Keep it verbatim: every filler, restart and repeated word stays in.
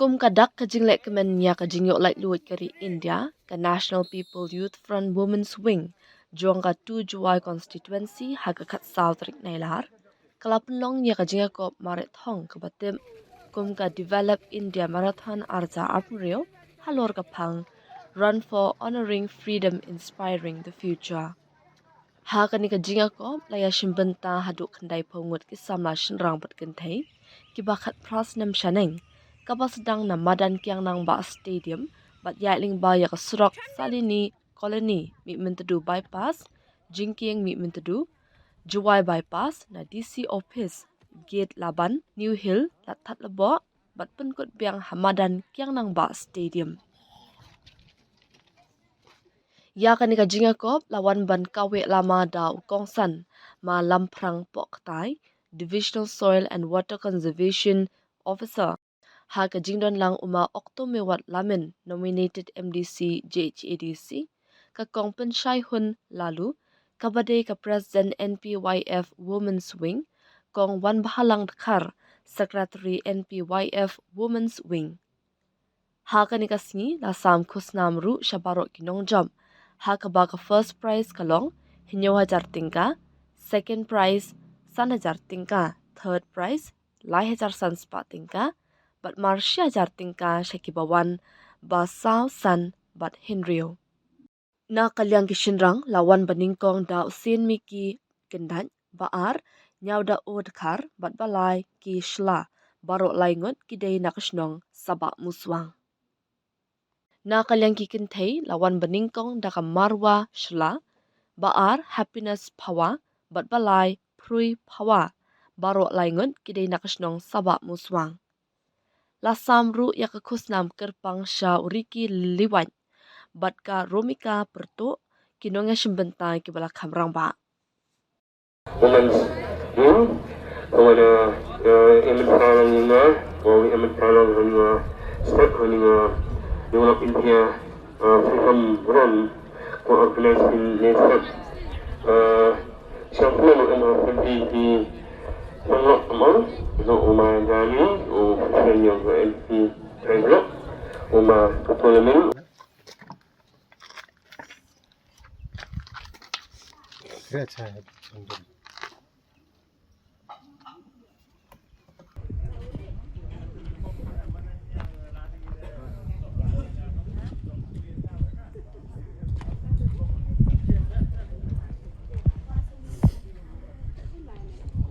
Kum ka dak ka jinglehkmen ïa ka jingïoh laitluid ka ri India, ka National People Youth Front Women's Wing jong ka two Jowai Constituency ha ka khatsaw tarik Nailar ka la pynlong ïa ka jingïakop mareh thong kaba tip kum ka Develop India Marathon arhajar arphew hynriew halor ka phang Run for Honoring Freedom, Inspiring the Future. Ha kane ka jingïakop la ïashim bynta haduh khyndaiphew ngut ki samla shynrang bad kynthei kiba khatphra snem shaneng, kaba sdang na madan Kiang Nangbah Stadium bad ïaid lyngba ïa ka surok Salini Colony, Mihmyntdu Bypass, Jingkieng Mihmyntdu, Jowai Bypass, na D C Office, Gate Laban, New Hill, Ladthadlaboh, bad pynkut biang ha madan Kiang Nangbah Stadium. Ïa kane ka jingïakop la wan ban kaweh lama da u Kongsan Ma Lamphrang Pohktai, Divisional Soil and Water Conservation Officer, ha ka jingdon lang u Ma Okto Mewat Lamin, nominated M D C J H A D C, ka Kong Pynshai Hun Laloo, kaba dei ka President N P Y F Women's Wing, Kong Wanbhalang Dkhar, Secretary N P Y F Women's Wing. Ha kane ka sngi la sam khusnam ruh sha baroh ki nongjop, ha kaba ka first prize ka long hynñiew hajar tyngka, second prize san hajar tyngka, third prize lai hajar san spah tyngka, bad mar shi hajar tyngka sha kiba wan ba saw, san bad hynriew. Na ka liang ki shynrang la wan banyngkong da u Sienmiki Kyndait, ba ar Ñiawdaw Dkhar bad ba lai Ki Shla, baroh lai ngut ki dei na ka shnong Sabah Muswang. Na ka liang ki kynthei la wan banyngkong da ka Marwa Shla, ba ar Happiness Phawa bad ba lai Phrui Phawa, baroh lai ngut ki dei na ka shnong Sabah Muswang. La sam ruh ïa ka khusnam kyrpang sha u Ricky Liwat bad ka Romika Pyrtuh, ki nongïashim bynta kiba la kham rangbah. Women's Day, ko wana, eh, em en pharang ïa nga, ko em en pharang ïa nga, step ïa nga, ïa nga India, eh, Freedom Run, ko organization ne step, eh, Siang pynlong em ha pynti ki pynlong among, ïa u ma Dani, u president ïa u M P Rai Block, u ma Tutu Leming.